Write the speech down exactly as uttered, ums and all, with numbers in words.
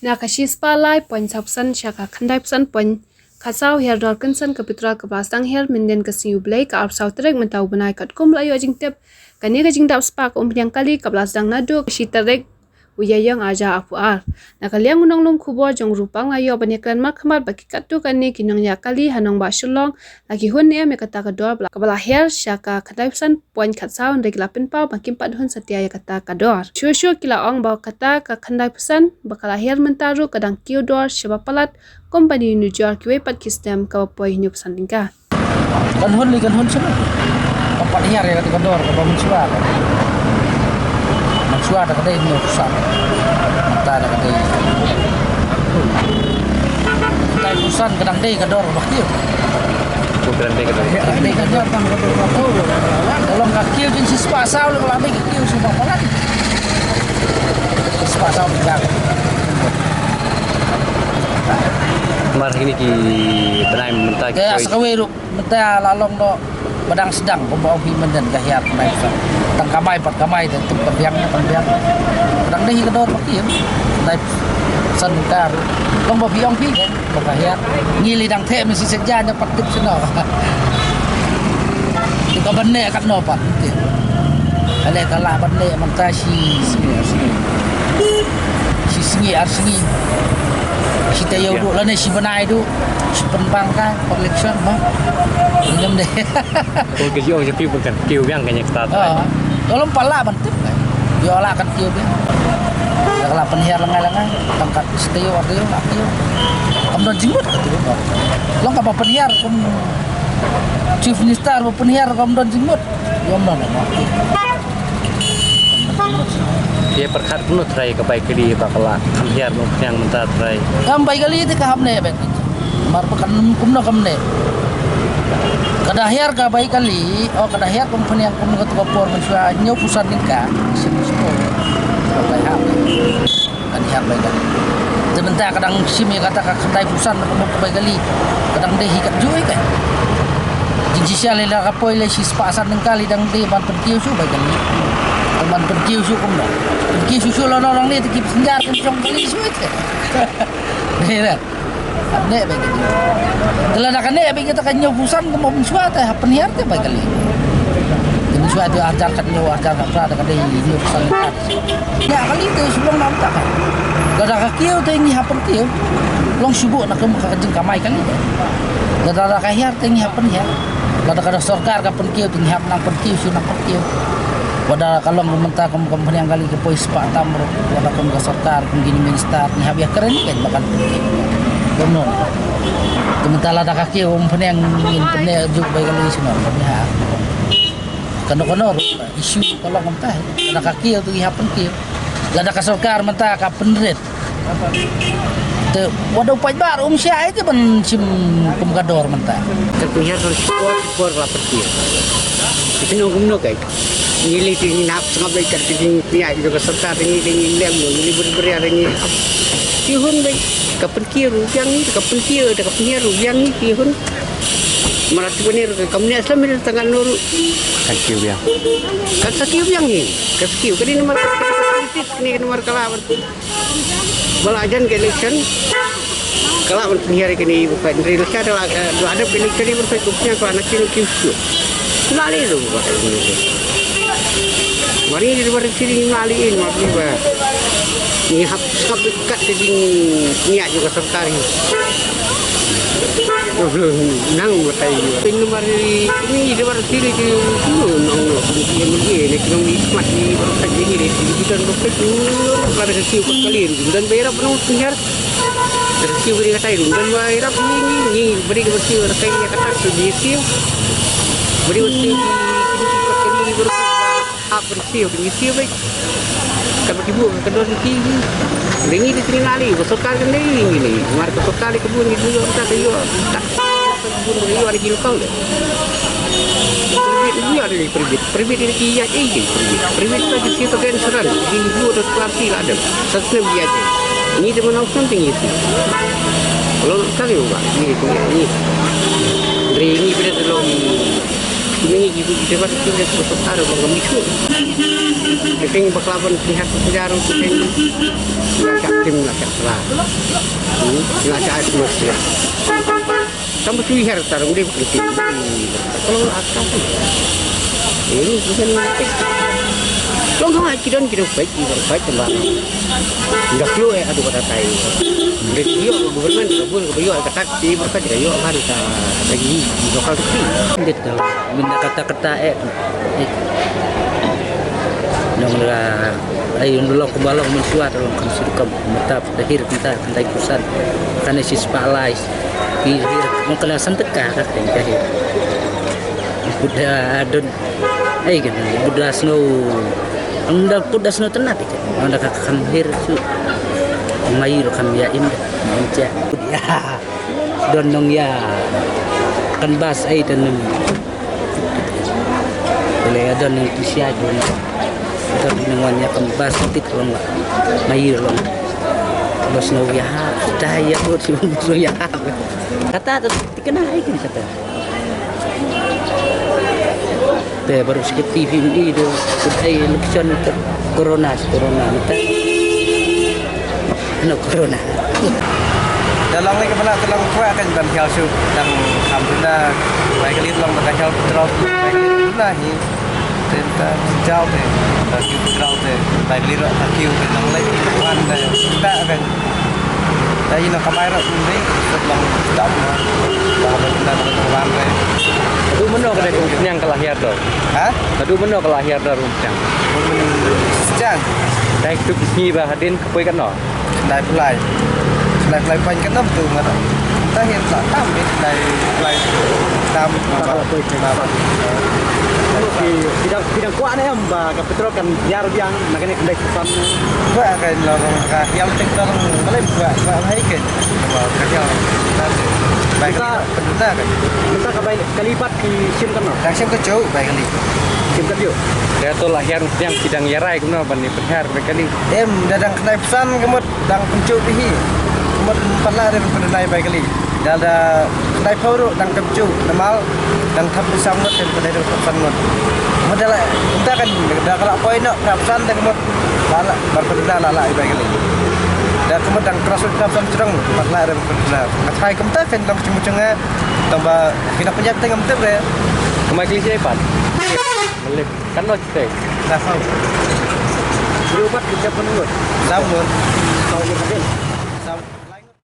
Na ka shispah lai point saw percent sha ka khyndai percent point khatsaw hiar dor kynsan ka petrol kaba la sdang hiar myndien ka sngi U Blei ka arphew saw tarik mynta u bnai, katkum ba la ïoh jingtip. Kane ka jingdap spah ka umphniang kali kaba la sdang naduh ka shi tarik u Ïaïong arhajar arphew ar. Na ka liang u nonglum khubor jong u Rupang la ïoh ban ïakren markhmat ba ki katto katne ki nongñiah kali ha nongbah Shillong la ki hun ne em ïa kata ka dor ba la, kaba la hiar sha ka khyndai percent point khatsaw, hynrei ki la pynpaw ba kim pat hun satia ïa kata ka dor. Shuh shuh ki la ong ba kata ka khyndai percent ba ka la hiar mynta ruh ka dang kiew dor shaba palat kum ba ngi nujor kiwei pat ki snem kaba poi hynñiew percent tyngka. Kan hun li kan hun shuh. Ka pat hiar ïa kata ka dor kaba mynshuwa. Mynshuwa da ka dei hynñiew percent. Mynta da ka dei khyndai percent, ka dang dei ka dor ba kiew. Ka dang dei ka dor. Ka dang dei ka dor. Ka long ka kiew jin shispah saw, la ka la dei ka kiew shispah palat. Shispah saw tyngka. Mar kine ki bnai mynta ki, eh, poi sa kawei ruh. Mynta la long noh ba dang sdang, kumba ong phi mynta ka hiar khyndai percent. Tang kamai pat kamai, tang tip pynbiang pynbiang. Dang dei hi ka dor ba kiew. Khyndai percent mynta ruh. Long ba phi ong phi kan ba ka hiar. Ngi lei dang theh mynta shi shet jan, pat tip shano. Te ka ban neh katno pat mynta. Ka leh ka lah ban neh mynta shi sngi, shi sngi ar sngi. Shi taïew duh lane shi bnai duh. Shi pynbang ka election ba. Ngam dei. Ko ka jong ja phi pun kan kiew biang kan ïa kata. Ah. Ka long pat lah ban tip ka. Ïoh lah kan kiew biang. Ïa ka la pynhiar lyngngai lyngngai. Tang kat shi taïew ar taïew lah kiew. Kam don jingmut ka tu. Long kaba pynhiar kum Chief Minister ba pynhiar kam don jingmut. Ïoh mano mano. Ïa pyrkhat kumno trai ka bai kali ba ka la kham hiar, no pynhiar mynta trai. Kam bai kali te ka hap ne bet. Mar ba kan kumno kam ne. Ka da hiar ka bai kali, o ka da hiar kum pynhiar kum ka tu ka por mynshuwa hynñiew percent tyngka. Sim sim. Ka bai hap. Kan hiar bai kali. Te mynta ka dang shim ïa kata ka khyndai percent ka mut bai kali. Ka dang dei hi kat jui ka. Jingshisha lei la ka poi lei shispah san tyngka lei dang dei ban pynkiew shuh bai kali. Ban pynkiew shuh kumno. Pynkiew shuh shuh lano lang ne te ki passenger kin shong kali shuh ite. Dei la. Neh bai kali. Te lada ka neh bai kata ka hynñiew percent ka mut mynshuwa te hap pynhiar te bai kali. Te mynshuwa te arhajar khathynñiew, arhajar khatphra te ka dei hynñiew percent. Ïa kali te shu long namar ta ka. Lada ka kiew te ngi hap pynkiew. Long shu buh na kum ka jingkamai kali. Lada, lada ka hiar te ngi hap pynhiar. Lada ka sorkar ka pynkiew te ngi hap nang pynkiew, shu nang pynkiew. Lada ka long mynta kum, kum pynhiar kali ka poi spah tam ruh. Lada kum ka sorkar kum kine minister te ngi hap ïakren kan ba kan pynkiew. Kumno. Te mynta lada ka kiew kum pynhiar ngin pynhiar juk bai kali shu nang pynhiar. Kano kano ruh. Issue ka long kumta. Lada ka kiew te ngi hap pynkiew. Lada ka sorkar mynta ka pynrit. Te wat u paidbah um shah ai te ban shim kum ka dor mynta. Ka pynhiar ka por por la pynkiew. Te kumno kumno kai. Ngi lei te ngi nap sngap lei ka te ngi pynhiar ïa ka sorkar te ngi te ngi lem ngi lei beri beri ngi. Te hun bai ka pynkiew ruh biang ngi, ka pynkiew, ka pynhiar ruh biang ngi te hun. Malah tu bener ka kamne aslam ni tangan nuru. Kan kiew biang. Kan sa kiew biang ni. Kan sa kiew. Kani nomor kritis ni nomor kala ban. Bala ajan ke election. Kala ban pynhiar kini bukan. Dari election adalah ada ke election ni berfait bukan kala nak kini kiew. Lali tu bukan. Mari di luar sini lali in mari ba. Ni hap sab kat ke ding ni aja ka sorkar ni. Nang matai. Pin nomor ini di luar sini di nang ni ni kena ni mat ni baru saja ni di di dan dokter tu. Kalau ada kecil kali dan bayar apa nang tinggal. Kecil beri kata ini dan bayar apa ni ni beri kecil kata ini kata tu di sini. Beri kecil di sini kali baru. Hap pynkiew, pynkiew beit. Kaba ki buh ka don ki. Ringi di tini nali, ba sorkar kan dei ringi ni. Mar ka sorkar ka buh ni buh ta ka yo. Ta. Buh ka yo ada ki lokal deh. Private ni ada di private. Private ni ki ya eh ki private. Private ta ki situ kan seran. Di buh ta seran ti la ada. Satu ni ya je. Ni de mana usah tinggi tu. Kalau tak yo ba. Ni ni. Ringi beda tu lo ni. Ini ibu kita kan kita sudah taruh bang kami tu. Ki ting bakla ban ki hat ki jaru ki ting. La ka tim la ka la. Hmm, la ka ai semua sia. Tang ba tu her tar ngi ba ki ting. Kalau aka tu. Ini bukan. Long ha ki don ki don baik ki don baik tamba. Nda klo eh adu kata tai. Nda yo government ka bun ka yo ka tak ti ba ka yo kan ka lagi lokal ti. Nda kata kata eh. Nong la ai nong long kumba long mynshuwa long kam sudkam mata tahir kita kan dai kusan kan sis palai. Ki hir nong kena santka ka kan tahir. Buda don ai kan buda snow. Anda buda snow tenat kan. Anda ka kan hir su. Mai lo kan ya im. Mencia. Ya. Don nong ya. Kan bas ai dan nong. Boleh ada nong pisia don. Ada di nong wan ya kan bas tik long. Mai long. Bas nong ya. Dah ya bot si bos ya. Kata tu tikena ai kan kata. Te baru sikit T V ni tu. Kudai election tu. Corona, corona ni tak. No corona. Da long lei ka bala ka long kwah kan ban hial shu dang kham tuna bai ka lit long da ka hial petrol bai ka lit tuna hi. Tenta jal te da kiu petrol te bai ka lit ro da kiu kan long lei wan da ta kan. Da ina kamai ro ni sut long dam na. Ba ba tuna ba long wan re. Adu mano ka dai kum nyang ka la hiar do. Ha? Adu mano ka la hiar do rum chang. Rum chang. Dai tu ni ba hadin ka poi kan no. Dai pulai. Dai pulai pan kan nam tu ngat. Ta hian sa tam ni dai pulai tam. Ba ba. Ki ki dang ki dang kwah ne em ba ka petrol kan yar biang na kane kan dai kusan. Kwah kan lo ka hiam tek tang malai kwah kwah hai kan. Ba ka hiam. Ba ka. Ka bai kali pat ki sim kan no. Ka sim ka chau bai kali. Sim ka piu. Ka to la hian yang ki dang yarai kumno ban ni pynhiar bai kali. Em da dang khnai pesan ka mut dang pynchuk pi hi. Mut pat la re pynai bai kali. Da da khnai pau ru dang pynchuk namal dang thap pesan mut dang pynai ru pesan mut. Mut da la ynda kan da ka la poi no pesan da ka mut la la bar pynda la la bai kali. Da ka mut dang kras pesan churang pat la re pynai. Ka thai kumta kan dang chung chung eh. Tang ba kina pynjat teng am tep re. Kumai kli jai pan. Melip. Kan lo cite. Dah kau. Berubat kita pun lo. Dah pun. Kau ni kan.